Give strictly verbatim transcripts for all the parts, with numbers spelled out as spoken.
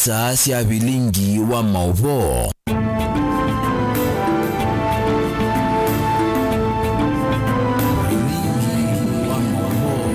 Saa sya vilingi wa maũvoo. Vilingi wa maũvoo.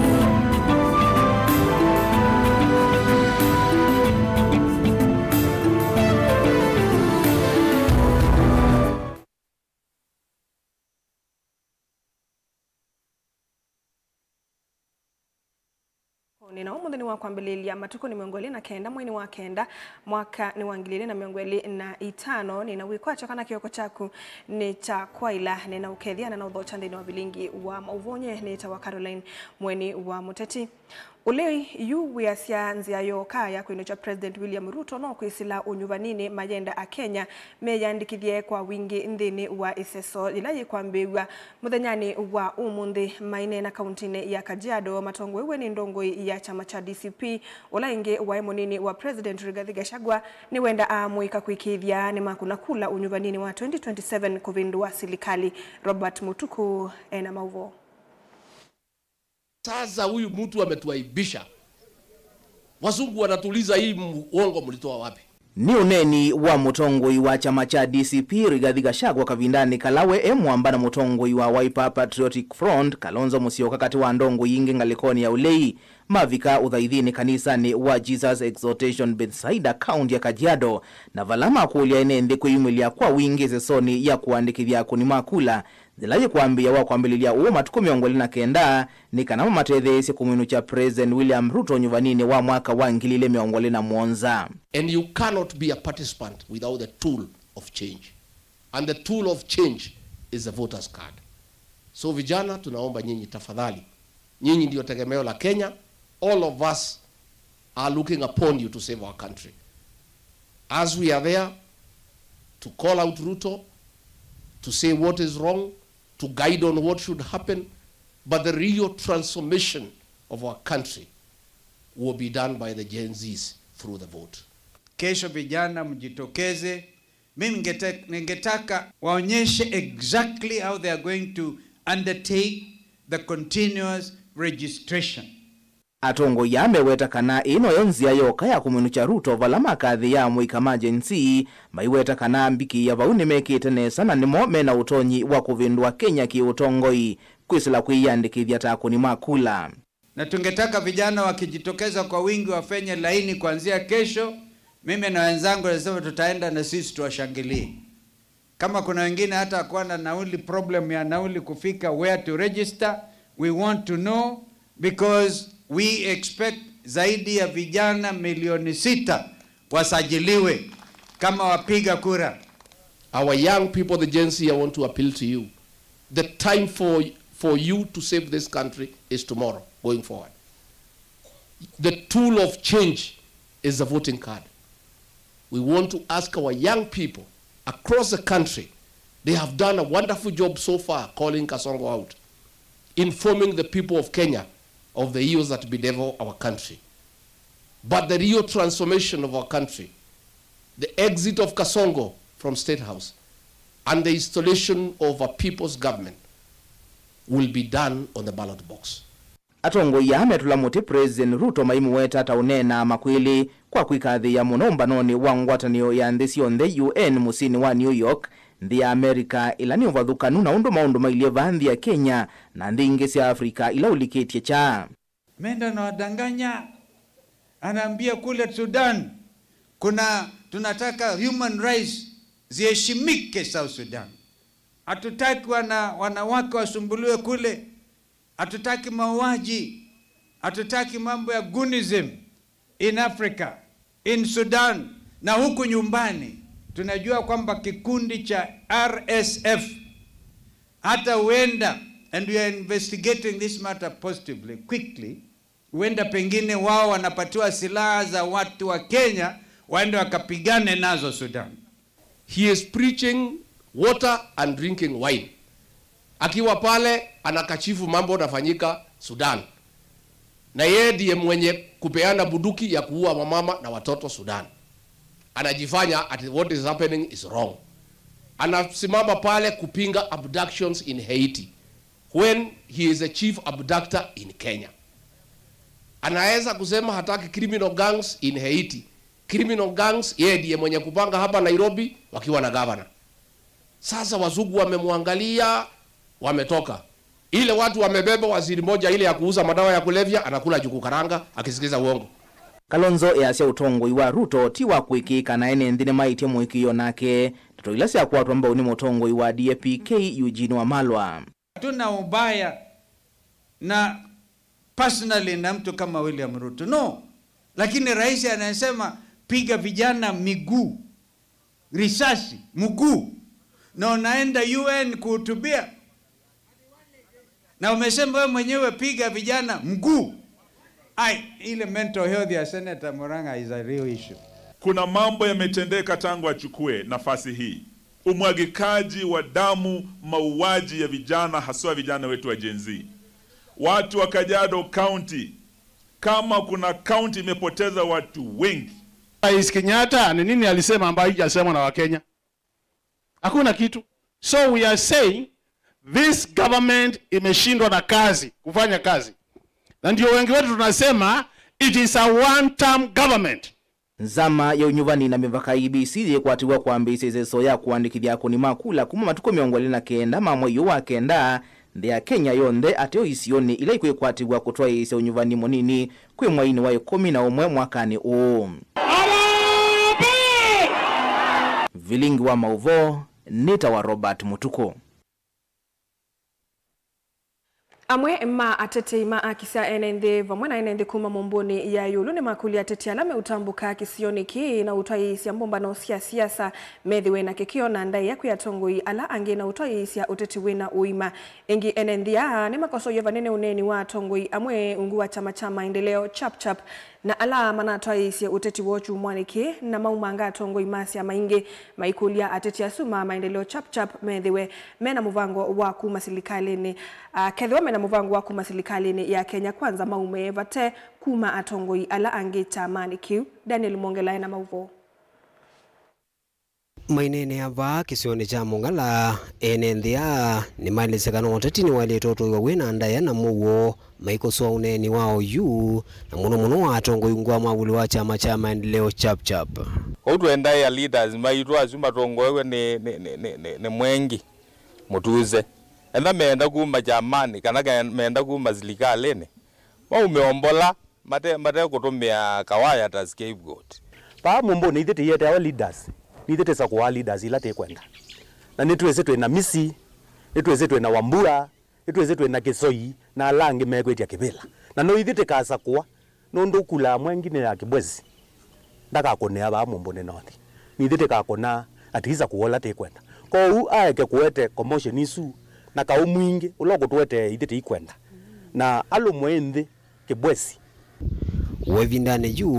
Nĩ na ũmũnthĩ nĩ wa kwambĩlĩlya matukũ nĩ mĩongo ĩlĩ na kenda mweinĩ wa kenda mwaka nĩ wa ngili ilĩ na mĩongo ĩlĩ na itano. Nĩ na wĩkwatyo kana kĩoko kyaku nĩ kya kwaĩla. Nĩ na ũkethĩa na na ũthokya nthĩnĩ wa vilingi wa maũvoo. Nyie nĩtawa Caroline Mweni wa Mũteti. Ũlei yu wĩasya nzĩa yoka ya kwĩnũkya President William Ruto no kwĩsĩla ũnyuvaninĩ mayenda Akenya meyĩandĩkĩthye kwa wingĩ nthĩnĩ wa ĩseso yĩla yĩkwambĩĩw'a mũthenyanĩ wa ũmũnthĩ. Maineena kauntinĩ ya Kajiado matongoew'e nĩ ndongoi ya kyama kya D C P, ũla ĩngĩ waĩ mũnini wa President Rigathi Gachagua, nĩwendaa amũika kwĩkĩĩthya nĩmakũna kula ũnyuvaninĩ wa twenty twenty-seven kũvĩndũa silikalĩ. Robert Mũtukũ ena maũvoo. Sasa huyu mtu ametuaibisha. Wazungu wanatuuliza, "Hii mu-, uongo mlitoa wapi?" Nĩ ũneeni wa mũtongoi wa kyama kya D C P Rigathi Gachagua kavindanĩ kala we e mwamba na mũtongoi wa Wiper Patriotic Front Kalonzo Musyoka katĩ wa ndongoi ingĩ ngalĩkonĩ ya ũlei mavika ũthaithinĩ kanisanĩ wa Jesus Exaltation Bethsaida, kaunti ya Kajiado, na vala makũlya ene nthĩ kwĩyumĩlya kwa wingĩ ĩsesonĩ ya kũandĩkĩthya akũni ma kula. Nzĩla yĩkwambĩĩa wa kwambĩlĩlya ũũ matukũ mĩongo ĩlĩ na kenda nĩ kana mamatetheesye kũmwĩnũkya President William Ruto nyuvaninĩ wa mwaka wa ngili ilĩ mĩongo ĩlĩ na mũonza. And you cannot be a participant without the tool of change. And the tool of change is the voters card. So vijana, tunaomba nyinyi tafadhali, nyinyi ndio tegemeo la Kenya. All of us are looking upon you to save our country. As we are there to call out Ruto, to say what is wrong, to guide on what should happen, but the real transformation of our country will be done by the Gen Zs through the vote. Kesho vijana mjitokeze. Mimi ningete-, ningetaka waonyeshe exactly how they are going to undertake the continuous registration. Atongoi aa meweta kana ĩĩ noyo nzĩa yoka ya kũmwĩnũkya Ruto vala makathĩĩa amũika ma Gen Z, maiweta kana mbikĩĩa vau nĩmekĩte nesa na nĩmo mena ũtonyi wa kũvĩndũa Kenya kĩ-ũtongoi, kwĩsĩla kwĩyĩandĩkĩthya ta akũni ma kula. Na tungetaka vijana wakijitokeza kwa wingi wafanye laini kuanzia kesho. Mimi na wenzangu nasema tutaenda na sisi tuwashangilie. Kama kuna wengine hata kuwa na nauli, problem ya nauli kufika where to register, we want to know because we expect zaidi ya vijana milioni sita wasajiliwe kama wapiga kura. Our young people, the Gen Z, I want to appeal to you. The time for, for you to save this country is tomorrow, going forward. The tool of change is the voting card. We want to ask our young people across the country, they have done a wonderful job so far calling Kasongo out, informing the people of Kenya of the ills that bedevil our country. But the real transformation of our country, the exit of Kasongo from State House, and the installation of a people's government will be done on the ballot box. Atongoi aa metũla mũtĩ President Ruto maimũweta ta ũneenaa makwĩlĩ kwa kwĩkathĩĩa mũno ũmbanonĩ wa ngwatanĩo ya nthĩ syonthe, U N, mũsyĩnĩ wa New York, nthĩ ya America, ĩla nĩ ũvathũkanu na ũndũ maũndũ mailyĩ vaa nthĩ ya Kenya na nthĩ ingĩ sya Africa ila ũlikĩtye kyaa. Ameenda na wadanganya, anaambia kule Sudan kuna, tunataka human rights ziheshimike South Sudan. Hatutaki wana-, wanawake wasumbuliwe kule. Hatutaki mauaji. Hatutaki mambo ya goonism in Africa, in Sudan na huku nyumbani. Tunajua kwamba kikundi cha R S F hata huenda, and we are investigating this matter positively, quickly, huenda pengine wao wanapatiwa silaha za watu wa Kenya waende wakapigane nazo Sudan. He is preaching water and drinking wine. Akiwa pale anakashifu mambo nafanyika Sudan. Na yeye ndiye mwenye kupeana bunduki ya kuua wamama na watoto Sudan. Anajifanya ati what is happening is wrong. Anasimama pale kupinga abductions in Haiti when he is a chief abductor in Kenya. Anaweza kusema hataki criminal gangs in Haiti Criminal gangs, yeye ndiye mwenye kupanga hapa Nairobi wakiwa na gavana. Sasa wazungu wamemwangalia, wametoka. Ile watu wamebeba waziri moja ile ya kuuza madawa ya kulevya, anakula njugu karanga akisikiza uongo. Kalonzo easya ũtongoi wa Ruto ti wa kũĩkĩĩka na ene nthĩ nĩmaĩtye mũĩkĩĩo nake. Ndeto ila syakwatwa mbau nĩ mũtongoi wa D A P K Eugene Wamalwa. Hatuna ubaya na personally na mtu kama William Ruto. No. Lakini rais anasema piga vijana miguu, risasi, mguu. Na unaenda U N kuhutubia. Na umesema wewe mwenyewe piga vijana mguu. Ai, ile mental health ya Senator Murang'a is a real issue. Kuna mambo yametendeka tangu achukue nafasi hii. Umwagikaji wa damu, mauaji ya vijana, haswa vijana wetu wa Gen Z. Watu wa Kajiado County, kama kuna county imepoteza watu wengi. Rais Kenyatta, ni nini alisema ambayo haijasemwa na Wakenya? Hakuna kitu. So we are saying this government imeshindwa na kazi, kufanya kazi. Na ndio wengi wetu tunasema it is a one term government. Nzama ya ũnyuvani na mĩvaka, I E B C, yĩkwatĩw'a kwambĩĩsya ĩseso ya kũandĩkĩthya akũni ma kula kuma matukũ mĩongo ĩlĩ na kenda ma mwei ũyũ wa kenda, nthĩ ya Kenya yonthe, ateo isionĩ ila ikwĩkwatĩw'a kũtwaĩĩsya ũnyuvani mũnini kwĩ mweinĩ wa ĩkũmi na ũmwe mwakanĩ ũũ. Vilingi wa maũvoo, nĩtawa Robert Mũtukũ. Amwe ma atetei ma akisya ene nthĩ vamwe na ene nthĩ kuma Mũmbũnĩ ya ĩũlũ nĩmakũlya ateti ala meũtambũka kĩsionĩ kĩĩ na ũtwaĩĩsya mbũmbano sya siasa methĩwe na kĩkĩo na ndaĩa kwĩ atongoi ala angĩ na ũtwaĩĩsya ũteti wĩna ũima. Ĩngĩ, ene nthĩ aa nĩmakosoie vanene ũneeni wa atongoi amwe ungu wa kyama kya Maendeleo Chap Chap, na ala manatwaĩĩsye ũteti woo kyumwanĩ kĩĩ, na maumanga atongoi ma syama ingĩ maikũlya ateti asu ma Maendeleo Chap Chap methĩwe mena mũvango wa kuma silikalĩnĩ, ah, kethĩwa mena mũvango wa kuma silikalĩnĩ ya Kenya Kwanza maume vate kuma atongoi ala angĩ kyamanĩ kĩu. Daniel Mwongela ena maũvoo. Maineenea vaa kĩsionĩ kya Mũngala, ene nthĩ aa nĩmaelesya kana ũteti nĩwaĩlĩte ũtũĩwa wĩ na ndaĩa na mũuo, maikosoa ũneeni wa oyu, na mũno mũno wa atongoi ungu wa mwavuli wa kyama kya Maendeleo Chap Chap. Kwoou twendaĩa leaders maitũ asu matongoew'e nĩ, nĩ, nĩ, nĩ, nĩ, nĩ Mwengi Mũtuse. Etha meenda kuma kyamanĩ kana ke-, meenda kuma silikalĩnĩ, maume o mbola. Mate, mate kũtũmĩa kawaya ta scapegoat. Vaa Mũmbũnĩ ithyĩ tĩyĩetawa leaders, nĩ ithyĩ tĩsakũaa leaders ila tĩkwenda. Na nĩtwĩsĩ twĩ na Misi, nĩtwĩsĩ twĩ na Wambua, nĩtwĩsĩ twĩ na Kĩsoi, na ala angĩ mekwĩtya kĩvĩla. Na no ithyĩ tĩkasakũa, nũndũ kula ya Mwengi nĩ ya Kĩbwesi. Ndakakũnĩa vaa Mũmbũnĩ North. Nĩ ithyĩ tĩkakũna at least kũola tĩkwenda. Kwoou aeke kũete commotion isu na kaũ mwingĩ ũla ũkũtũetee ithyĩ tĩikwenda. Na alũmwe ĩ nthĩ Kĩbwesi. Ũĩvindanĩ yu,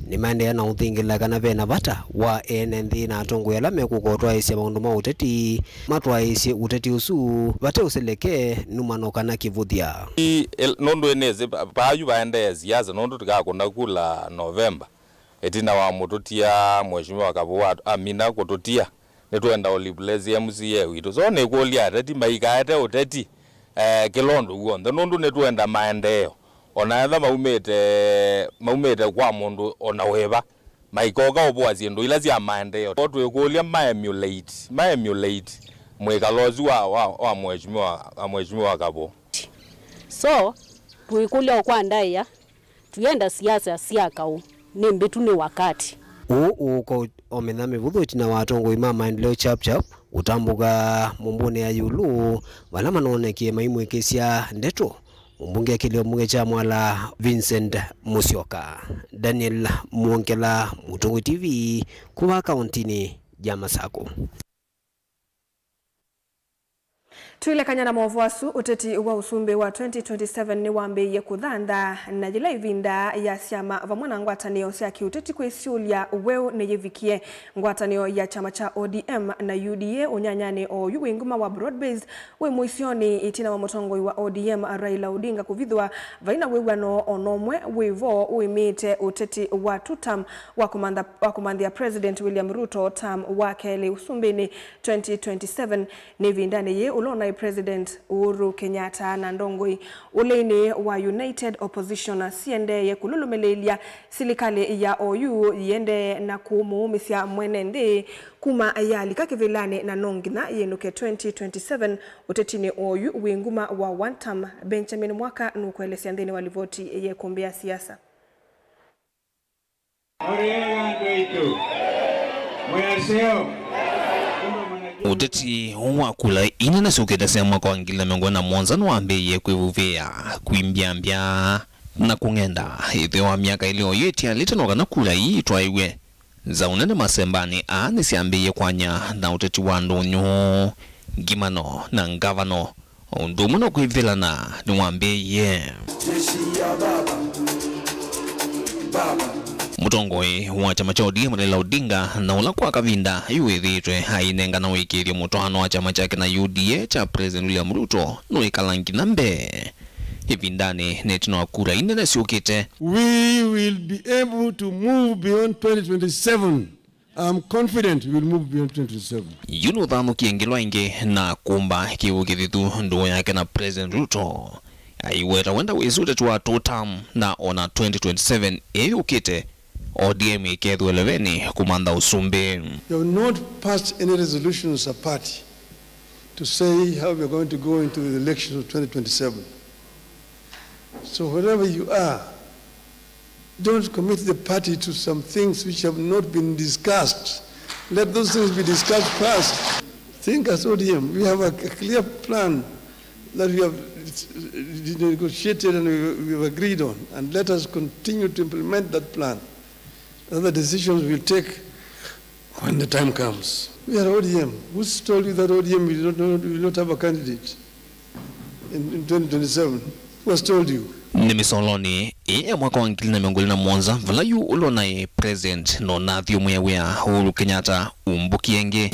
nĩmaendeea na ũthingĩla kana ve na vata wa ene nthĩ na atongoi ala mekũka ũtwaĩĩsya maũndũ ma ũteti matwaĩĩsye ũteti ũsu vate ũseleke, numano kana kĩvũthya. I, el-, nũndũ ĩnĩsĩ pa-, paa yu vaendee siasa, nũndũ tũkakũna kula November, ĩtina wa mũtũtia Mheshimiwa Kavũũ amina kũtũtia. Nĩtwenda ũ replace M C A witũ. So nĩkũlya ateti maikaete ũteti, eh, kĩla ũndũ w'onthe, nũndũ nĩtwenda maendeeo. O na etha maumĩte, maumĩte kwa mũndũ o na wĩva, maikoka ũvũa syĩndũ ila sya maendeeo. O twĩkũlya ma emulate, ma emulate mwĩkalo ũsu wa, wa, wa Mheshimiwa, wa Mheshimiwa Kavũũ. So, twĩkũlya o kwa ndaĩa, Tuienda siasa sya kaũ, nĩ mbĩtu nĩ wakati. Ũũ ũũka ũmĩtha mĩvũthũ ĩtina wa atongoi ma Maendeleo Chap Chap kũtambũka Mũmbũnĩ ya ĩũlũ, vala manoonekie maimwĩkĩsya ndeto mũmbunge kĩlĩo mbunge kya Mwala Vincent Musyoka. Daniel Mwongela, Mũtongoi T V, kuma kaũntinĩ ya Masakũ. Twĩlekany'a na maũvoo asu, ũteti wa ũsumbĩ wa twenty twenty-seven nĩwambĩĩie kũthantha, na yĩla ĩvinda ya syama vamwe na ngwatanĩo sya kĩũteti kwĩsyũlya weũ nĩyĩvikie, ngwatanĩo ya kyama kya O D M na U D A ũnyanyanĩ oyu wĩ nguma wa broad-based wĩ mũisyonĩ ĩtina wa mũtongoi wa O D M Raila Odinga kũvithwa vai na wĩw'ano o na ũmwe wĩ vo ũĩmĩĩte ũteti wa two term wa kũmantha-, wa kũmanthĩa President William Ruto term wa kelĩ ũsumbĩnĩ twenty twenty-seven. Nĩ ĩvindanĩ yĩĩ ũla ũna President Uhuru Kenyatta na ndongoi ũlĩnĩ wa United Opposition siendee kũlũlũmĩlĩĩlya silikalĩ ya oyu yĩendee na kũmũũmĩsya mwene nthĩ kuma yalika kĩvĩlanĩ na no nginya yĩnũke twenty twenty-seven. Ũtetinĩ oyu wĩ nguma wa one term, Benjamin Mwaka nũkũelesya nthĩnĩ wa livoti yĩkũmbĩa siasa. Mũrĩega andũ aitũ? Mwĩ aseo? Ũteti ũũ wa kula inene syũkĩte sya mwaka wa ngili na mĩongo ĩlĩ na mũonza nĩwambĩĩie kwĩvuvĩa, kwimbyambya, na kũng'enda. Ĩtheo wa myaka ĩlĩ oyu ĩtialĩte no kana kula ii itwaĩw'e. Nzaũ nene masembanĩ aa nĩsyambĩĩie kwanya na ũteti wa ndũnyũ, ngimano na ngavano. O ũndũ ũmwe na kwĩvĩlana nĩwambĩĩie. Mũtongoi wa kyama kya O D M Raila Odinga, na ũla kwa kavinda yu wĩthĩĩtwe ainengana ũĩkĩĩthyo mũtwaano wa kyama kyake na U D A kya President William Ruto, nũĩkala nginya mbee ĩvindanĩ na ĩtina wa kura inene syũkĩte. We will be able to move beyond twenty twenty-seven. I'm confident we will move beyond twenty twenty-seven. Yu nũthanũkie ngelwa ĩngĩ na kũmba kĩw'ũ kĩthithu ndũũ yake na President Ruto. Aiweta wenda wĩsĩ ũteti wa two term na ona twenty twenty-seven ĩyũkĩte, O D M ĩkethĩwe levenĩ kũmantha ũsumbĩ. You have not passed any resolution as a party to say how we are going to go into the elections of twenty twenty-seven. So wherever you are, don't commit the party to some things which have not been discussed. Let those things be discussed first. Think as O D M, we have a, a clear plan that we have negotiated and we, we have agreed on, and let us continue to implement that plan. Other decisions we'll take when the time comes. We are O D M. Who's told you that O D M will not, will not have a candidate in, in twenty twenty-seven? Who has told you? Nĩ mĩsolonĩ ĩĩ ya mwaka wa ngili na mĩongo ĩlĩ na mũonza, vala yu ũla ũnaĩ President no nathiũmũe wĩa Uhuru Kenyatta umbũkie ĩngĩ.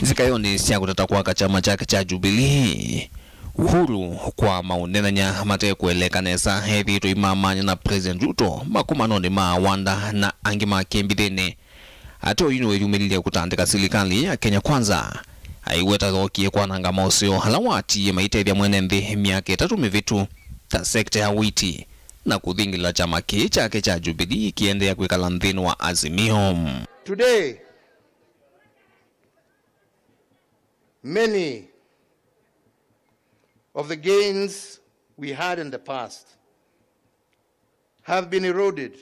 Nzikayonĩ sya kũtata kwaka kyama kyake kya Jubilee, Uhuru kwa maũneenany'a mate kũeleka nesa ethĩĩtwe imamany'a na President Ruto makomanonĩ ma awanda na angĩ ma kĩmbithĩnĩ. Ate oyu nĩweyumĩlilye kũtandĩka silikalĩ ya Kenya Kwanza, aiweta yookie kwananga maũseo ala watiie maitethya mwene nthĩ myaka ĩtatũ mĩvĩtu, ta sekta ya ũiiti, na kũthingĩlĩla kyama kĩĩ kyake kya Jubilee kĩendeea kwĩkala nthĩnĩ wa Azimio. Today, many of the gains we had in the past have been eroded.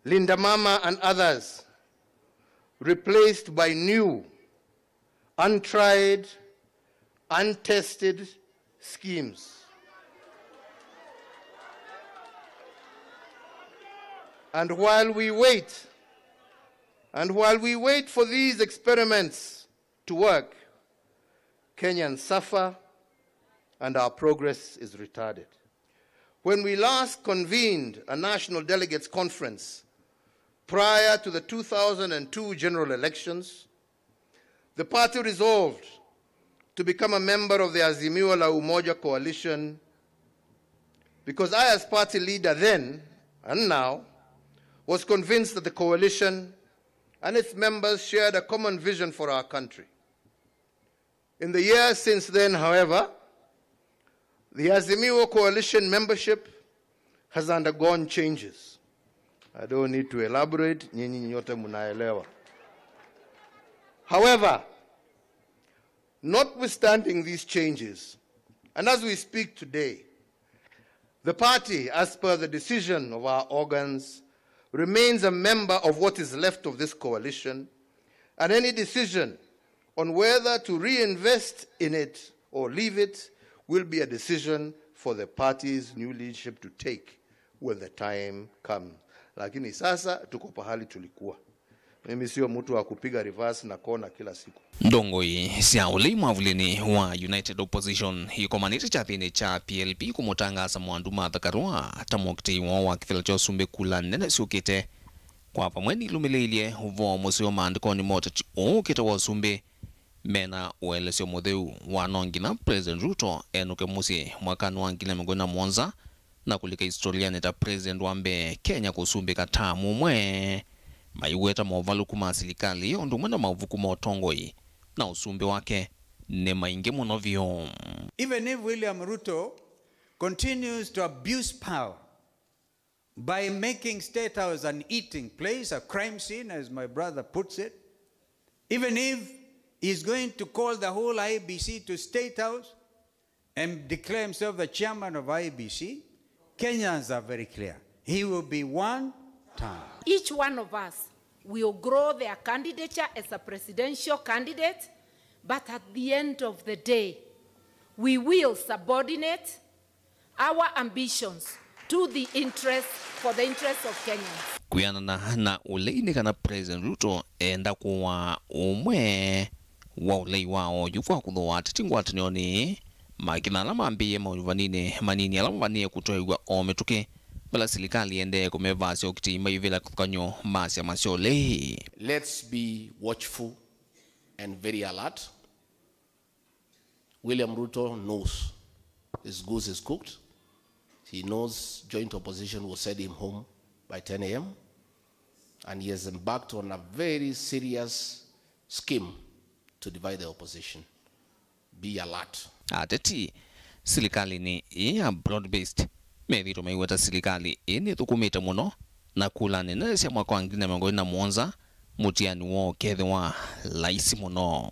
Linda Mama and others replaced by new, untried, untested schemes. And while we wait, and while we wait for these experiments to work, Kenyans suffer and our progress is retarded. When we last convened a National Delegates Conference prior to the two thousand and two general elections, the party resolved to become a member of the Azimio la Umoja coalition because I, as party leader then and now, was convinced that the coalition and its members shared a common vision for our country. In the years since then, however, the Azimio coalition membership has undergone changes. I don't need to elaborate, nyinyi nyote mnaelewa. However, notwithstanding these changes, and as we speak today, the party, as per the decision of our organs, remains a member of what is left of this coalition, and any decision on whether to reinvest in it or leave it will be a decision for the party's new leadership to take when the time comes. Lakini sasa tuko pahali tulikuwa. Mimi sio mtu wa kupiga reverse na kona kila siku. Ndongoi sya ũlei mwavulĩnĩ wa United Opposition ikomanĩte kyathĩnĩ kya P L P kũmũtangaasa Mwandu Martha Karua ta mũkitĩi woo wa kĩvĩla kya ũsumbĩ kula nene syũkĩte. Kwa vamwe nilũmĩlĩilye ũvoo mũseo maandĩkonĩ ma ũteti ũũ ũkĩte wa ũsumbĩ, mena ũelesyo mũtheu wa no nginya President Ruto enũke mũsyĩ mwakanĩ wa ngili na mĩongo ĩlĩ na mũonza na kũlika isitolianĩ ta President wa mbee Kenya kũsumbĩka taamu ũmwe Maiweta movalũku ma silikalĩ o ũndũ ũmwe na mavuku ma ũtongoi na ũsumbĩ wake nĩ maingĩ mũno vyũ. Even if William Ruto continues to abuse power by making State House an eating place, a crime scene, as my brother puts it, even if he's going to call the whole I E B C to State House and declare himself the chairman of I E B C, Kenyans are very clear. He will be one term. Each one of us will grow their candidature as a presidential candidate, but at the end of the day, we will subordinate our ambitions to the interest, for the interest of Kenyans. Kwĩanana na ũlei nĩ kana President Ruto enda kũwaa ũmwe wa ũlei wa oyu kwa kũthooa ateti ngwatanĩonĩ, makina ala mambĩĩe maũvaninĩ manini ala mavanie kũtwaĩw'a o mĩtũkĩ, vala silikalĩ ĩendee kũmevasya ũkitĩi maivĩla kĩvathũkany'o ma syama sya ũlei. Let's be watchful and very alert. William Ruto knows his goose is cooked. He knows joint opposition will send him home by ten a m, and he has embarked on a very serious scheme to divide the opposition. Be alert. Ateti silikalĩnĩ ĩĩ ya broad based methĩĩtwe maiweta silikalĩ ĩĩ nĩthũkũmĩte mũno na kula nene sya mwaka wa ngili na mĩongo ĩlĩ na mũonza, mũtiani woo ũkethĩwa laisi mũno.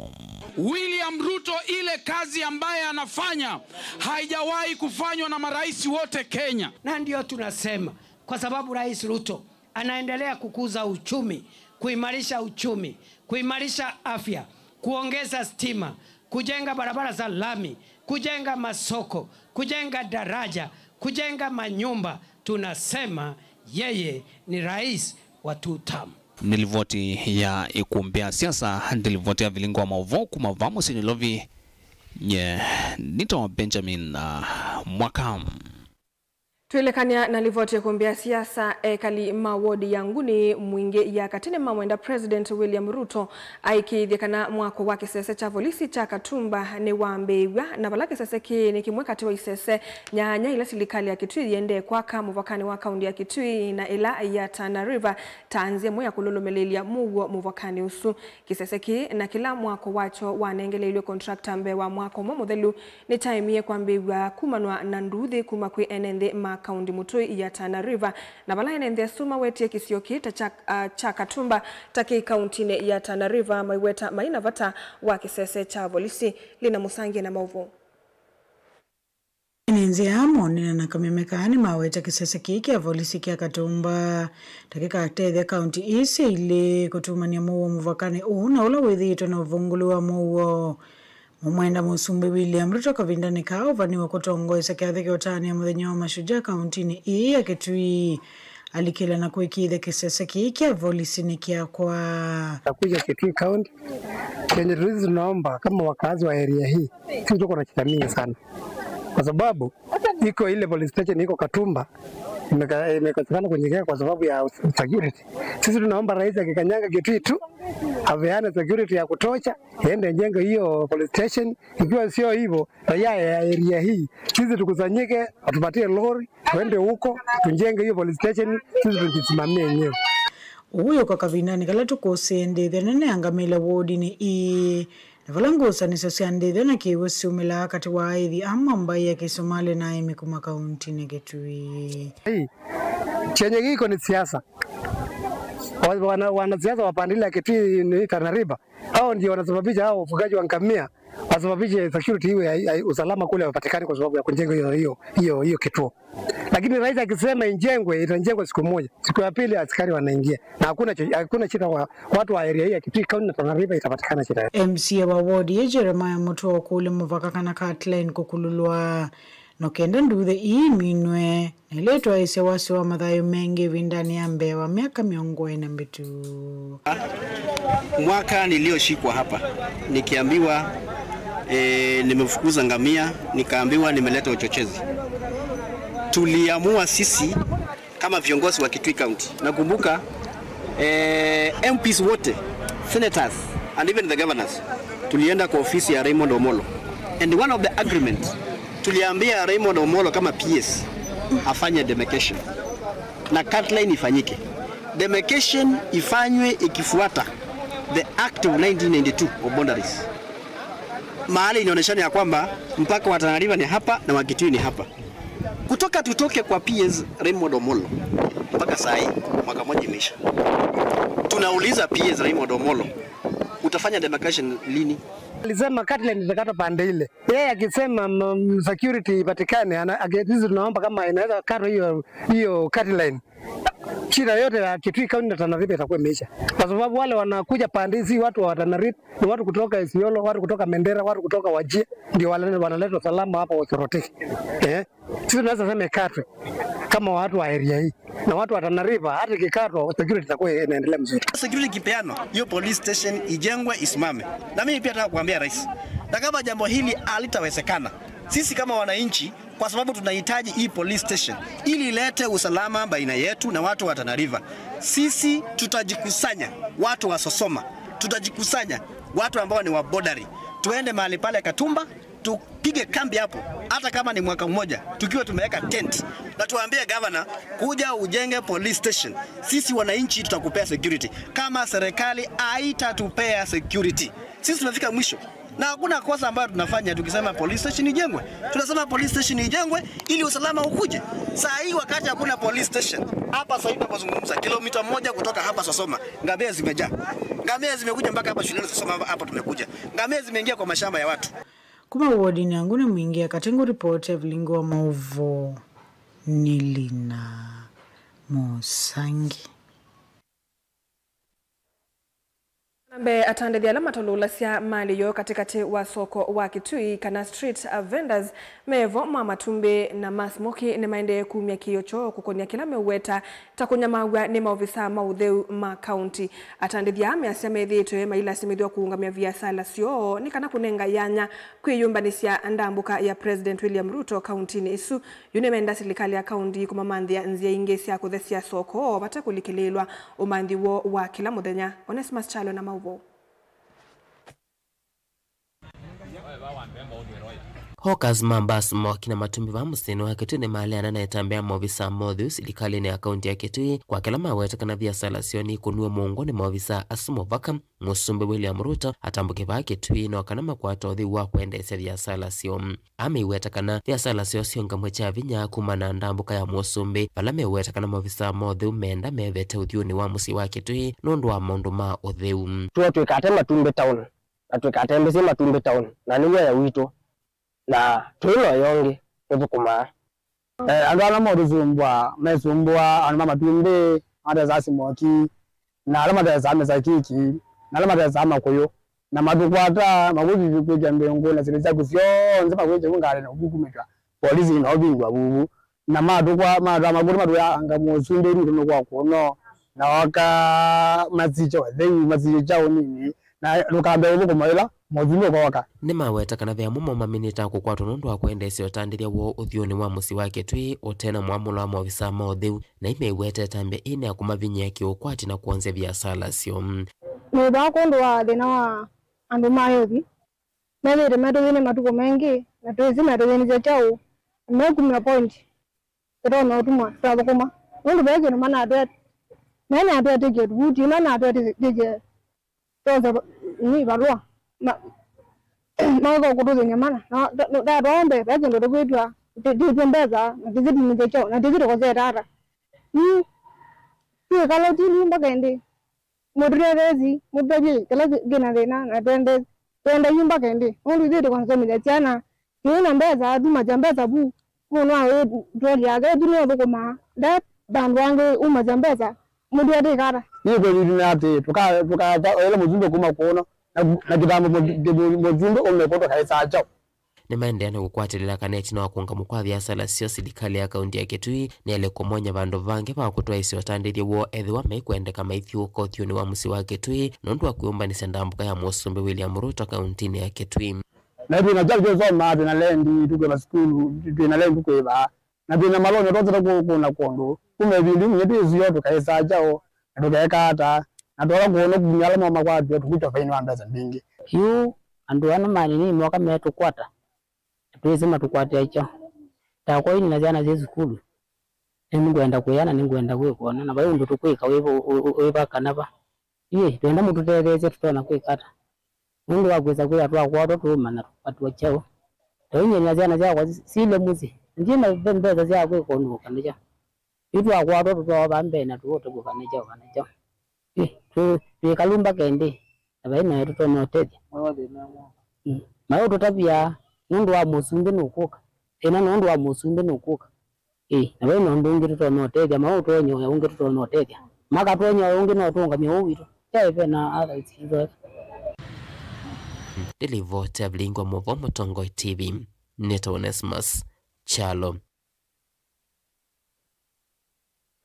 William Ruto, ile kazi ambaye anafanya haijawahi kufanywa na marais wote Kenya. Na ndio tunasema, kwa sababu Rais Ruto anaendelea kukuza uchumi, kuimarisha uchumi, kuimarisha afya, kuongeza stima, kujenga barabara za lami, kujenga masoko, kujenga daraja, kujenga manyumba. Tunasema yeye ni rais wa two term. Nĩ livoti ya ĩkũmbĩ ya siasa, nĩ livoti ya vilingi wa maũvoo kuma vaa mũsyĩ Nairobi. Nye nĩtawa Benjamin, uh, Mwaka. Twĩlekany'a na livoti ya ĩkũmbĩ ya siasa, ekali ma wodi ya Nguni Mwingĩ ya Katĩ nĩmamwenda President William Ruto aĩkĩĩthye kana mwako wa kĩsese kya volisi kya Katumba nĩwambĩĩw'a, na vala kĩsese kĩĩ nĩ kĩmwe katĩ wa isese nyanya ila silikalĩ ya Kitui yĩendee kwaka mũvakanĩ wa kaunti ya Kitui na ĩla ya Tana River ta nzĩa ĩmwe ya kũlũlũmĩlĩĩlya mũuo mũvakanĩ ũsu. Kĩsese kĩĩ na kĩla mwako wakyo wanengeleilwe contractor mbee wa mwaka ũmwe mũthelu nĩkyaemie kwambĩĩw'a kumanwa na nduuthĩ kuma kwĩ ene nthĩ ma kaunti mũtũi ya Tana River, na vala ene nthĩ asu mawetie kĩsio kĩĩ ta kya, a, kya Katumba ta kĩ kauntinĩ ya Tana River, maiweta mai na vata wa kĩsese kya volisi. Lina Mũsangie na maũvoo. Ene nzĩa aa monene na kameme kaa nĩmaweta kĩsese kĩĩ kya volisi kya Katumba ta kĩkatethya kaunti ii syĩ ilĩ kũtumany'a mũuo mũvakanĩ ũũ na ũla wĩthĩĩtwe na ũvungũlu wa mũuo. Mũmwenda Mũsumbĩ William Ruto kavindanĩ kaa ũvaniwe kũtongoesya kyathĩ kya ũtanĩa mũthenya wa Mashujaa kauntinĩ ii ya Kitui. Alikĩla na kũĩkĩĩthya kĩsese kĩĩ kya volisi nĩ kyakwa. Takuja Kitui County, chenye sisi tunaomba kama wakazi wa area hii, sisi tuko na shida mingi sana, kwa sababu iko ile police station iko Katumba imeka-, imekosekana kunyekea kwa sababu ya security. Sisi tunaomba rais akikanyanga Kitui tu, apeane security ya kutosha, iende jengo hiyo police station. Ikiwa sio hivyo, raia ya area hii, sisi tukusanyike, watupatie lori, tuende huko, tujenge hiyo police station, sisi tujisimamie wenyewe. Ũu wĩũka kavindanĩ kala tũkũsĩe ndĩthya nene ya ngamĩla wodinĩ ii, na vala ngusanĩsyo sya ndĩthya na kĩw'ũ syumĩlaa katĩ wa aĩthi amwe mbaĩ ya Kĩsomali na aĩmi kuma kauntinĩ Kitui. Hii, chenye kiko ni siasa. Wa-, wana-, wanasiasa wa pande ile ya Kitui ni Tana River. Hao ndio wanasababisha hao wafugaji wa ngamia wasababishe security iwe ya, ya usalama kule hapatikani kwa sababu ya kujenga hiyo, hiyo, hiyo, hiyo kituo. Lakini rais akisema ijengwe, itajengwa siku moja. Siku ya pili askari wanaingia. Na hakuna cho-, hakuna shida wa, watu wa area hii ya Kitui County na Tana River itapatikana shida. M C A wa ward ya Jeremiah Mutua kũlya mũvaka kana Katline kũkululwa no kenda nduuthĩ ii iminwe. Na ĩla ĩtwaĩĩsya wasyo wa mathayũ mengĩ ĩvindanĩ ya mbee wa myaka mĩongo ĩna mĩvĩtu. Mwaka nilioshikwa hapa, nikiambiwa, eh, nimefukuza ngamia, nikaambiwa nimeleta uchochezi. Tuliamua sisi kama viongozi wa Kitui County. Nakumbuka, eh, M Ps wote, senators and even the governors, tulienda kwa ofisi ya Raymond Omolo. And one of the agreements, tuliambia Raymond Omolo kama P S afanye demarcation na cut line ifanyike. Demarcation ifanywe ikifuata the Act of nineteen ninety-two of Boundaries. Mahali inaonyeshana ya kwamba mpaka wa Tana River ni hapa na wa Kitui ni hapa. Kutoka tutoke kwa P S Raymond Omolo mpaka saa hii, mwaka mmoja imeisha. Tunauliza P S Raymond Omolo, utafanya demarcation lini? Alisema cut line itakatwa pande ile. Yeye akisema, mm, security ipatikane, ana-, ake-, sisi tunaomba kama inaweza katwa hiyo, hiyo cut line. Shida yote ya Kitui County na Tana River itakuwa imeisha. Kwa sababu wale wanakuja pande hizi, watu wa Tana River, ni watu kutoka Isiolo, watu kutoka Mandera, watu kutoka Wajir, ndio wale wanaleta usalama hapa wa Soroti. Eh? Sisi tunaweza sema ikatwe kama watu wa area hii. Na watu wa Tana River, hata ikikatwa, security itakuwa inaendelea mzuri. Security ikipeanwa, hiyo police station ijengwe, isimame. Na mimi pia nataka kuambia rais, na kama jambo hili halitawezekana, sisi kama wananchi, kwa sababu tunahitaji hii police station ili ilete usalama baina yetu na watu wa Tana River, sisi tutajikusanya, watu wa Sosoma, tutajikusanya, watu ambao ni wa Boundary, tuende mahali pale Katumba, tupige kambi hapo, hata kama ni mwaka mmoja, tukiwa tumeweka tent, na tuambie governor, "Kuja ujenge police station, sisi wananchi tutakupea security." Kama serikali haitatupea security, sisi tumefika mwisho. Na hakuna kosa ambayo tunafanya tukisema police station ijengwe. Tunasema police station ijengwe ili usalama ukuje. Saa hii, wakati hakuna police station, hapa saa hii tunapozungumza, kilomita moja kutoka hapa Sosoma, ngamia zimejaa. Ngamia zimekuja mpaka hapa shuleni Sosoma, hapa, hapa tumekuja. Ngamia zimeingia kwa mashamba ya watu. Kuma wodini yangu ni mwingi ya Katengo Report, Evelyn Ngua Mauvo, Nilina Mosangi. Na mbee, atandĩthya ala matũlũlasya malĩ yoo katĩkatĩ wa soko wa Kitui, kana street vendors, mevo ma matumbĩ na ma smoki nĩmaendee kumya kĩĩo kyoo kũkony'a kĩla meũweta ta kũnyamaw'a nĩ maovisaa ma ũtheu ma kaunti. Atandĩthya aa measya methĩĩtwe mailasimĩthw'a kũũngamya viasala syoo nĩ kana kũnenga yanya kwĩyũmbanĩsya ndambũka ya President William Ruto kauntinĩ ĩsu. Yu nĩmenda silikalĩ ya kaunti kũmamanthĩa nzĩa ingĩ sya kũthesya soko vate kũlikĩlĩĩlwa ũmanthi woo wa kĩla mũthenya. Onesimus Kyalo na maũvoo. Hawkers ma mbaa, smoki na matumbĩ vaa mũsyĩnĩ wa Kitui nĩmaleana na ĩtambya ya maovisaa ma ũtheu silikalĩnĩ ya kaunti ya Kitui kwa kĩla maweta kana viasala syoo nĩikũnw'e mũongo nĩ maovisaa asu movaka. Mũsumbĩ William Ruto atambũke vaa Kitui no kana makwata ũtheu wa kwendeesya viasala syoo. Ameiweta kana viasala syoo syĩũngamw'e kya vinya kumana na ndambũka ya mũsumbĩ, vala meweta kana maovisaa ma ũtheu meenda mevete ũthyũnĩ wa mũsyĩ wa Kitui nũndũ wa maũndũ ma ũtheu. Tuo twĩkate matumbĩ town, na twĩkate mbĩsĩ matumbĩ town, na nĩ wĩa witũ, na twĩ na ũya ũngĩ tũthũkũmaa. Eh, andũ ala matũsumbũaa, mesumbũaa andũ ma matumbĩ, matesaa simoki, na ala matesaa mĩsakiki, na ala matesaa makũyũ, na matũkwata, makũthi kwĩkĩa mbĩngũ na syĩndũ syaku syonthe, makwĩkya vu ngalĩ na ũkũkumĩtw'a polisi na ũvingwa vuvu. Na matũkwa, matwaa makũlĩ matwĩa anga mũsumbĩ Ruto nũkwa kũno, na oka masikya ũtheu, masikya kyaũ nini, na ndũkambe ũthũkũma ĩla mũsumbĩ ũkoka. Nĩmaweta kana ve amwe mo maminĩtaa kũkwatwa nũndũ wa kwendeesya ũtandĩthya woo ũthyũnĩ wa mũsyĩ wa Kitui ũte na mwamũlo wa maovisaa ma ũtheu, na imeiweta ĩtambya ĩĩ nĩ ya kũmavinyĩa kĩũkwati na kwonzya viasala syoo. Nĩ vaa kwondũ wa thĩna wa andũ ma yothi. Methĩĩtwe metũthĩnĩ matukũ maingĩ, na twĩsĩ metũthĩnĩsya kyaũ, na mekumya point tũtonya ũtuma twathũkũma. Nũndũ ve kĩndũ manatwet-, menatwetĩkie tũvuti, manatwetĩkie twose va-, nĩ valũa. Ma-, maũka kũtũthĩny'a mana. Na nda-, ndatwaombe, ve kĩndũ tũkwĩtw'a, tũtĩtw'e mbesa, na tĩsĩ tũnĩsye kyaũ, na tĩsĩ tũkosete ata. Yu, twĩkala ũtilu mpaka ĩndĩ? Mũtũtetheesye, mũtũtavye kĩla kĩ-, kĩna thĩna, na twende, twende yu mpaka ĩndĩ? Nũndũ ithyĩ tũkasomethya syana, twĩ na mbesa, tumasya mbesa vu, mũndũ wa ĩtwoli yake, ĩtu nĩyo ũthũkũmaa, nde vandũ vangĩ umasya mbesa, mũndũ atĩkata. Nĩ kwĩthĩthĩ nĩ atĩ, tũka-, tũkatha ĩla mũsumbĩ kuma kũno, na, na kĩthambo mũsumbĩ ũmekũtwa kaĩsaa kyaũ? Nĩmaendeea na kũkwatĩlĩla kana ĩtina wa kũũngamw'a kwa viasala syoo, silikalĩ ya kaunti ya Kitui nĩyaĩle kũmony'a vandũ vangĩ va kũtwaĩĩsya ũtandĩthya woo ethĩwa maikwendeka maithyũũka ũthyũnĩ wa mũsyĩ wa Kitui nũndũ wa kwĩyũmbanĩsya ndambũka ya mũsumbĩ William Ruto kauntinĩ ya Kitui. Na twĩ na kyaũ kyũsomaa, twĩ na lendi tũkwĩva sukulu, twĩ na lendi tũkwĩva, na twĩ na malonyo twosete kũkũna kũndũ. Kuma ĩvinda yu nginya twĩsio tũkaĩsaa kyaũ, na tũkeeka ata, na tũla kũona kumya ala momakwatw'a tũkwĩtwa faini wa mbesa mbingĩ. Yu andũ ana manini moka metũkwata, na twĩsĩ matũkwatĩa kyaũ. Takwa ĩni na syana syĩ sukulu, Nĩngwenda kwĩa na nĩngwenda kwĩkwona, na vai ũndũ tũkwĩka wĩ, wĩ, wĩ, wĩ va kana va. Ĩ, twenda mũtũtetheesye, tũtonya kwĩka ata? Nũndũ wa kwĩsa kwĩa twakwatwa tũũmanya tũkatw'a kyaũ. Tũinyenya syana syakwa syĩle mũsyĩ, na ndyĩ na ve mbesa sya kwĩka ũndũ ũkanĩkya. Yu twakwatwa tũtwawa vaa mbee na tũũte kũkanĩkya, ũkanĩkya. Ĩ, twĩ, twĩ kalumba kendĩ, na vai nayo tũtonya ũtethya. Mm. Maũtũtavya nũndũ wa mũsumbĩ nũkũka. Thĩna nũndũ wa mũsumbĩ nũkũka. Ĩĩ, na vai na ũndũ ũngĩ tũtonya ũtethya, maũtwonyoya ũngĩ tũtonya ũtethya. Makatwonyoya ũngĩ no tũũngamye ũũ witũ. Kyaĩ ve na athaithi tũtonya. Nĩ livoti ya vilingwa mũvo Mũtongoi T V. Nĩtawa Onesmus Kyalo.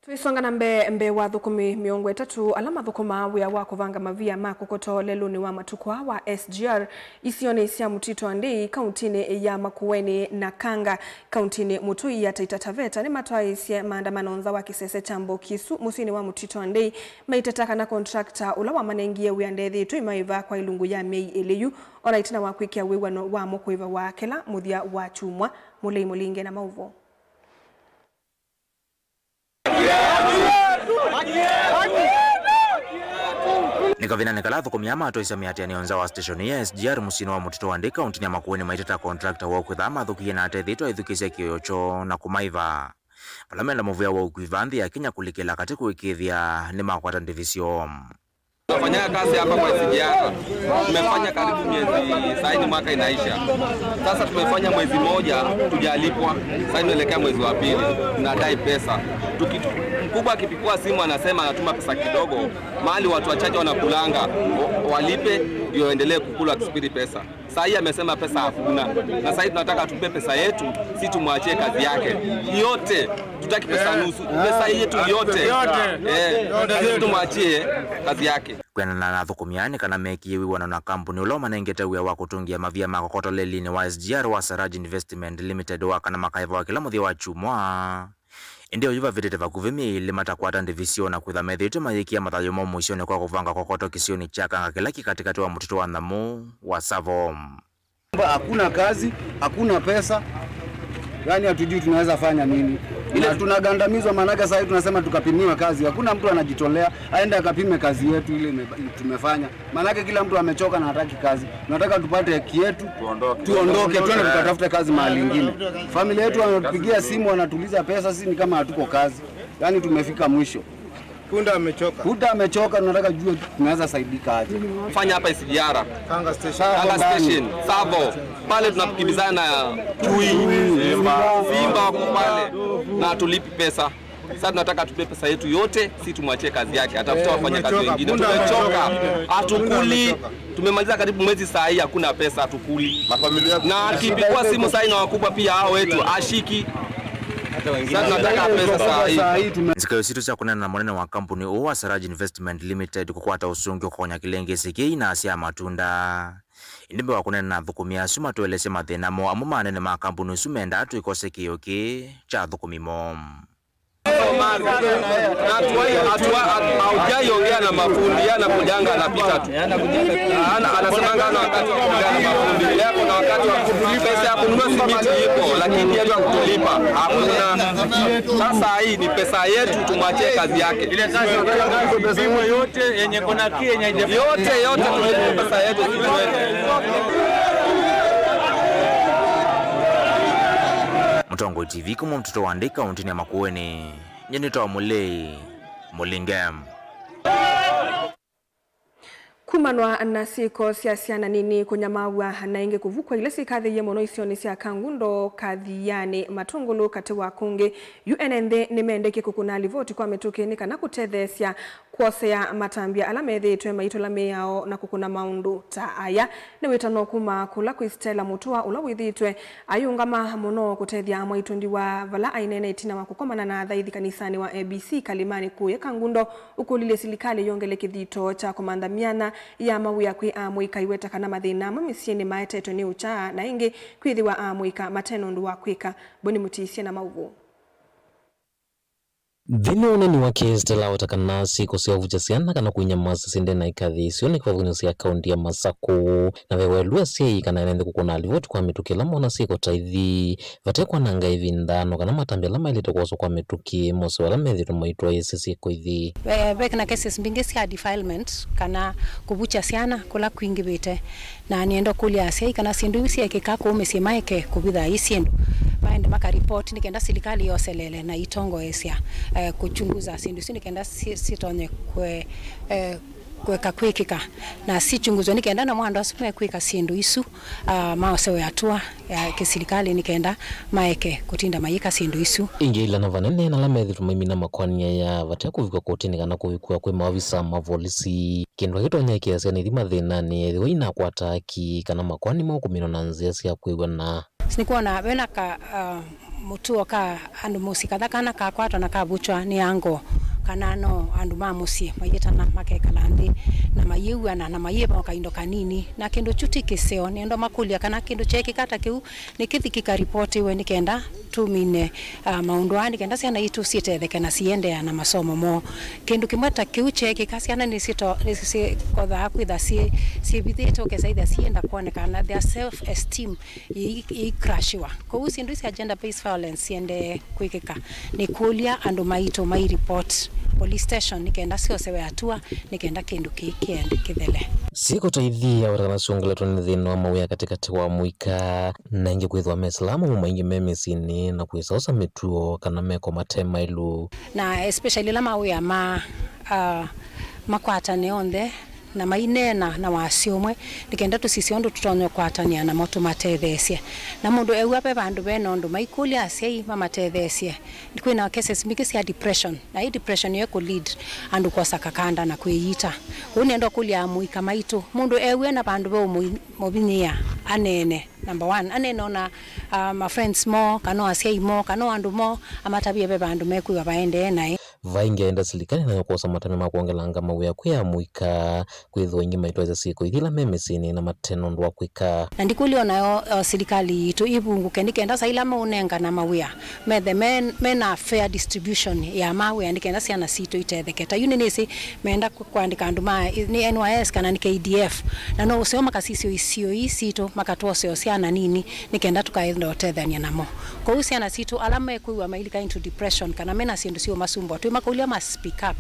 Tũisonga na mbee, mbee wa athũkũmi mĩongo ĩtatũ ala mathũkũmaa wĩa wa kũvanga mavia ma kũkota lelũnĩ wa matukũ aa wa S G R isionĩ sya Mũtitũ wa Ndei, kauntinĩ ya Makueni na Kanga, kauntinĩ mũtũi ya Taita Taveta, nĩmatwaĩĩsye maandamano nza wa kĩsese kya Mbokisu mũsyĩnĩ wa Mũtitũ wa Ndei, maiteta kana contractor ũla wamanengie wĩa ndethĩĩtwe ĩmaĩva kwa ilungu ya myei ĩlĩ yu, ona ĩtina wa kwĩkĩa wĩw'ano wamo kũĩva wa kĩla mũthya wa kyumwa. Mũlei Mũlinge na maũvoo. Nĩ kavindanĩ kala athũkũmi aa matwaisye mĩatĩanĩo nza wa station ya S G R mũsyĩnĩ wa Mũtitũ wa Ndei, kauntinĩ ya Makueni, maiteta contractor woo kwĩthaa mathũkĩie na atethĩĩtwe aithukĩĩsya kĩĩo kyoo na kũmaĩva. Vala menda mũvea wa ũkui vaa nthĩ ya Kenya kũlikĩla katĩ kũĩkĩĩthya nĩmakwata ndivi syoo. Tunafanya kazi hapa kwa S G R. Tumefanya karibu miezi, saa hii ni mwaka inaisha. Sasa tumefanya mwezi moja tujalipwa. Sasa tunaelekea mwezi wa pili. Tunadai pesa. Tuki-, mkubwa akipigwa simu anasema anatuma pesa kidogo. Mahali watu wachache wanakulanga, wa-, walipe ndio endelee kukula, akisubiri pesa. Saa hii amesema pesa hakuna. Na saa hii tunataka tupe pesa yetu, si tumwachie kazi yake. Yote. Tutaki pesa nusu. Pesa yetu yote. Yote. Eh, tumwachie kazi yake. Kwĩanana na athũkũmi aa nĩ kana mekie wĩw'ano na kambuni ũla ũmanengete wĩa wa kũtũngĩa mavia ma kokoto lelinĩ wa S G R wa Saraj Investment Limited wa kana makaĩvawa kĩla mũthya wa kyumwa. Ĩndĩ oyu vavĩtĩte vakuvĩ myei ĩlĩ matakwata ndivi syoo na kwĩtha methĩĩtwe mayĩkĩa mathayũ moo mũisyonĩ kwa kũvanga kokoto kĩsionĩ kya Kanga kĩla kĩ katĩkatĩ wa mũtitũ wa nyamũ wa Tsavo. Hakuna kazi, hakuna pesa. Yaani hatujui tunaweza fanya nini. Na tunagandamizwa, maanake saa hii tunasema tukapimiwe kazi. Hakuna mtu anajitolea aende akapime kazi yetu ile ime-, tumefanya. Maanake kila mtu amechoka na hataki kazi. Tunataka tupate haki yetu. Tuondoke. Tuondoke, twende tukatafute kazi mahali ingine. Familia yetu wanatupigia simu, wanatuuliza pesa, sisi ni kama hatuko kazi. Yaani tumefika mwisho. Punda amechoka. Punda amechoka, tunataka jua tunaweza saidika aje. Fanya hapa S G R. Kanga Station. Kanga Station, Tsavo. Pale tunakimbizana na chui, simba, simba wako pale. Na hatulipi pesa. Sasa tunataka tupe pesa yetu yote, si tumwachie kazi yake. Atafuta wafanya kazi wengine. Tumechoka. Hatukuli. Tumemaliza karibu mwezi saa hii, hakuna pesa, hatukuli. Na akipigwa simu saa hii na wakubwa pia hao wetu, ashiki. Sasa tunataka pesa saa hii. Nzika ĩsu sya kũneena na mũnene wa kambuni ũũ wa Saraj Investment Limited kũkwata ũsũngĩo kũkonya kĩlengesi kĩĩ inasya matunda. Ĩndĩ mbee wa kũneena na athũkũmi asu matũelesye mathĩna moo, amwe ma anene ma kambuni ĩsu mendaa tũikose kĩĩo kĩĩ kya athũkũmi moo. Na hatua hii, hatua, hatu-, haujai ongea na mafundi, yeye anakujanga, anapita tu. Ana-, anasemanga ana wakati wa kuongea na mafundi. Yeye ako na wakati wa kutulipa, pesa ya kununua simiti iko, lakini yeye hakutulipa. Hakuna. Sasa hii ni pesa yetu, tumwachie kazi yake. Ile kazi yote yenye kona ki yenye haija-, yote, yote tulipe pesa yetu, sisi wetu. Mũtongoi T V kuma Mũtitũ wa Ndei kauntinĩ ya Makueni, nyie nĩtawa Mũlei Mũlinge. Kumanwa na syĩko sya syana nini kũnyamaaw'a na ĩngĩ kũvukw'a ila syĩkathĩie mũno isionĩ sya Kangundo, Kathiani, Matũngũlũ, katĩ wa kũngĩ, yu ene nthĩ nĩmendekye kũkũna livoti kwa mĩtũkĩ nĩ kana kũtetheesya kwosea matambya ala methĩĩtwe maitũla mĩao na kũkũna maũndũ ta aya. Nĩ wĩtano kuma kũla kwĩ Stella Mutua, ũla wĩthĩĩtwe ayĩũngama mũno kũtethya mwaitũ Ndiwa vala aineena ĩtina wa kũkomana na athaithi kanisanĩ wa A B C Kalimani kũya Kangundo, ũkũlilye silikalĩ yongele kĩthito kya kũmantha myanya ya mawĩa kwĩ amũika, aiweta kana mathĩna amwe mĩsyĩnĩ maetetwe nĩ ũkyaa na ĩngĩ kwĩthĩwa amũika mate na ũndũ wa kwĩka. Boni Mũtisye na maũvoo. Nthĩnĩ wa ũneeni wake, Stella aweta kana syĩko sya ũvukya syana kana kũinyamasa syendee na ikathi isio nĩ kĩvathũkany'o sya kaunti ya Masakũ, na ve welu asyai kana ene nthĩ kũkũna livoti kwa mĩtũkĩ ĩla mona syĩko ta ithi vate kwananga ĩvinda, no kana matambya ala maĩlĩte kwoswa kwa mĩtũkĩ mose ala methĩĩtwe maitwaĩĩsya syĩko ithi. Ve, ve na cases mbingĩ sya defilement kana kũvukya syana kũla kwingĩvĩte. Na nĩenda kũlya asyai kana syĩndũ iu syeekĩka kũu mĩsyĩ maeke kũvitha ii syĩndũ, maende makaripoti nĩ kenda silikalĩ yoselele na itongoesya, eh, kũchunguza syĩndũ isu nĩ kenda si-, sitonye kwe-, eh, kweka kwĩkĩka na sichunguzwe nĩ kenda namo andũ asu mekwĩka syĩndũ isu, ah, maosewe hatua ya kĩsilikalĩ nĩ kenda maeke kũtinda mayĩka syĩndũ isu. Ĩngĩ ĩla na vanene na ala methĩtwe maimina makoani aya vate kũvikwa kotini kana kũvikwa kwĩ maovisa ma volisi. Kĩndũ kĩtonya ĩkĩasya nĩthi mathĩnanĩ ethĩwa inakwata aki kana makoani maũkũmĩnwa na nzĩa sya kwĩw'ana. Nĩkwona vena ka, uh, mũtuo ka andũ mũsyĩ katha kana kakwatwa na kavutwa nĩ ango, kana no andũ ma mũsyĩ mayĩtana makekala nthĩ na mayĩw'ana na mayĩva o kaindo kanini, na kĩndũ kyu ti kĩseo. Nĩenda makũlya kana kĩndũ kyeekĩka ta kĩu nĩkĩthi kĩkaripotiwe nĩ kenda tũmine, ah, maũndũ aa nĩ kenda syana itũ syĩtetheke na siendeea na masomo moo. Kĩndũ kĩmwe ta kĩu kyeekĩka, syana nĩsyĩto-, nĩsyĩkothaa kwĩtha syĩ-, syĩvithĩte, ũkesa ĩthĩa syĩenda kwonekana, their self esteem yĩi-, yĩikrashiwa. Kwoou syĩndũ sya gender based violence siendee kwĩkĩka. Nĩkũlya andũ maitũ mai report police station nĩ kenda syosewe hatua nĩ kenda kĩndũ kĩĩ kĩende kĩthele. Syĩko ta ithi aweta kana syongeletwe nĩ thĩna wa mawĩa katĩkatĩ wa mũika. Na ĩngĩ kwĩthĩwa me Silamu maingĩ me mĩsyĩnĩ na kwĩsa osa mĩtuo kana meko mate maĩlu. Na especially ĩla mawĩa ma, ah, makwatane onthe na maineena na wasya ũmwe, nĩ kenda tũsisye ũndũ tũtonya kũkwatanĩa namo tũmatetheesye. Na mũndũ ew'a ve vandũ ve na ũndũ maikũlya asyai mamatetheesye. Kwĩ na cases mbingĩ sya depression, na ĩ depression ĩyo ĩkũ lead andũ kwosa kakanda na kwĩyita. Kwoou nĩenda ũkũlya amũika maitũ, mũndũ ew'e na vandũ ve ũmũi-, mũvinyĩĩa, aneene. Number one, aneene ona, ah, ma friends moo, kana o asyai moo, kana o andũ moo, amatavye ve vandũ mekwĩwa vaendee naĩ. Vaingĩ aenda silikalĩ nayo kwosa matambya ma kwongelanga mawĩa kwĩ amũika, kwĩthĩwa aingĩ maitwaĩsya syĩko ithi ila me mĩsyĩnĩ na mate na ũndũ wa kwĩka. Na ndikũlya onayo, o, silikalĩ yitũ ĩvungũke nĩ kenda saa ila meũnengana mawĩa, methe me, me na fair distribution ya mawĩa nĩ kenda syana sitũ itetheke. Ta yu nĩnĩsĩ meenda kũ-, kũandĩka andũ ma, nĩ N Y S kana nĩ K D F. Na no ũseo makasisya isio ii sitũ, makatwosea syana nini, nĩ kenda tũkaenda ũtethany'a namo. Kwoou syana sitũ ala mekwĩw'a mailika into depression kana mena syĩndũ syĩũmasumbũa, twĩmakũlya ma speak up,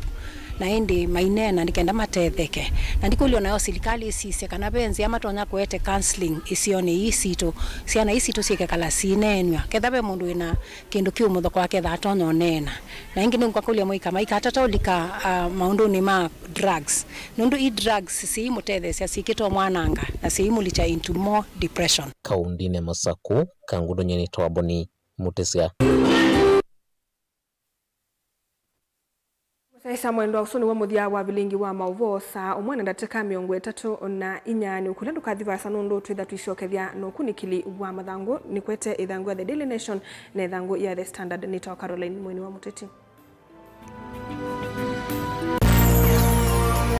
na ĩndĩ maineena nĩ kenda matetheke. Na ndikũlya onayo silikalĩ ĩsisye kana ve nzĩa matonya kũete counseling isionĩ ii sitũ, syana ii sitũ syĩkekala siineenw'a. Ketha ve mũndũ wĩna kĩndũ kĩũmũthokoa ketha atonya ũneena. Na ĩngĩ nĩngwakũlya mũika maikatata ũlika, ah, maũndũnĩ ma drugs. Nũndũ i drugs siimũtetheesya syĩkĩte ũmwananga na siimũlikya into more depression. Kaũndĩnĩ ya Masakũ, Kangundo nyeni Twaboni, Mũtĩsya. Mũsyaĩĩsya mwendwa, ũsu nĩw'o mũthya wa vilingi wa maũvoo saa ũmwe na ndatĩka mĩongo ĩtatũ na inya. Nĩ ũkũlya ndũkathi vaasa nũndũ twĩtha tũisyokethya na ũkunĩkĩli wa mathangũ. Nĩkwete ĩthangũ ya The Daily Nation na ĩthangũ ya The Standard. Nĩtawa Caroline Mweni wa Mũteti.